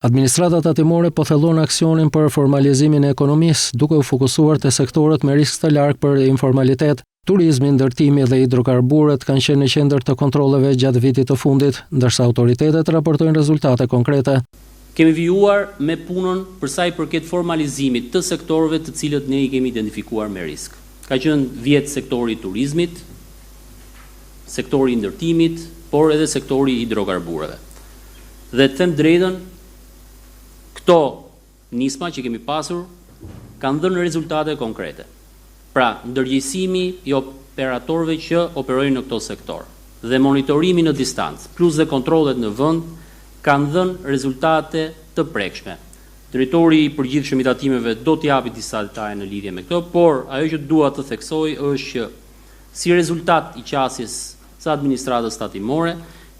Administrata Tatimore po thellon aksionin për formalizimin e ekonomisë, duke u fokusuar te sektorët me risk të lartë për informalitet. Turizmi, ndërtimi dhe hidrokarburet kanë qenë në qendër të kontrolleve gjatë vitit të fundit, ndërsa autoritetet raportojnë rezultate konkrete. Kemi vijuar me punën për sa i përket formalizimit të sektorëve të cilët ne i kemi identifikuar me risk. Ka qenë vjet sektori i turizmit, sektori i ndërtimit, por edhe sektori i hidrokarbureve. Dhe të them drejtën, këto nisma që kemi pasur kanë dhënë rezultate konkrete. Pra, ndërgjegjësimi i operatorëve që operojnë në këto sektorë dhe monitorimi në distancë, plus dhe kontrollet në vend, kanë dhënë rezultate të prekshme. Drejtori i Përgjithshëm i Tatimeve do të japi disa detaje në lidhje me këtë, por ajo që dua të theksoj është që Si rezultat i qasjes së administratës tatimore,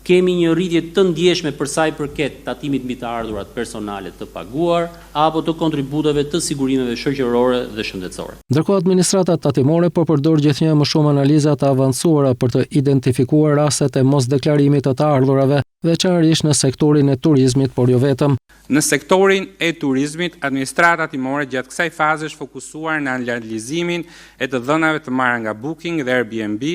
kemi një rritje të ndjeshme për sa i përket tatimit mbi të ardhurat personale të paguar apo të kontributeve të sigurimeve shoqërore dhe shëndetësore. Ndërkohë administrata tatimore po përdor gjithnjë e më shumë analiza të avancuara për të identifikuar rastet e mosdeklarimit të të ardhurave, veçanërisht në sektorin e turizmit, por jo vetëm. Në sektorin e turizmit, administrata tatimore gjatë kësaj faze është fokusuar në analizimin e të dhënave të marra nga Booking dhe Airbnb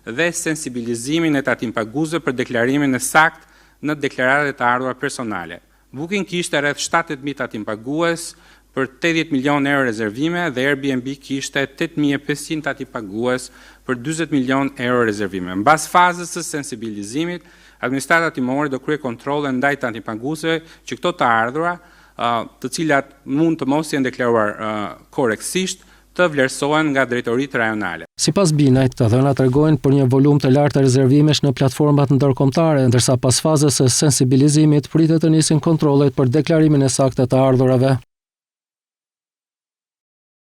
dhe sensibilizimin e tatimpaguesve për deklarimin e saktë në deklaratat e të ardhurave personale. Booking kishte rreth 70.000 tatimpagues për 80 milionë euro rezervime dhe Airbnb kishte 8500 tatimpagues për 40 milionë euro rezervime. Mbas fazës së sensibilizimit, Administrata tatimore do kryejë kontrolle ndaj tatimpaguesve që këto të ardhura, të cilat mund të mos jenë deklaruar korrektësisht, të vlerësohen nga drejtoritë rajonale. Sipas Binajt, të dhënat tregojnë për një volum të lartë rezervimesh në platformat ndërkombëtare, ndërsa pas fazës së sensibilizimit pritet të nisin kontrollet për deklarimin e saktë të të ardhurave.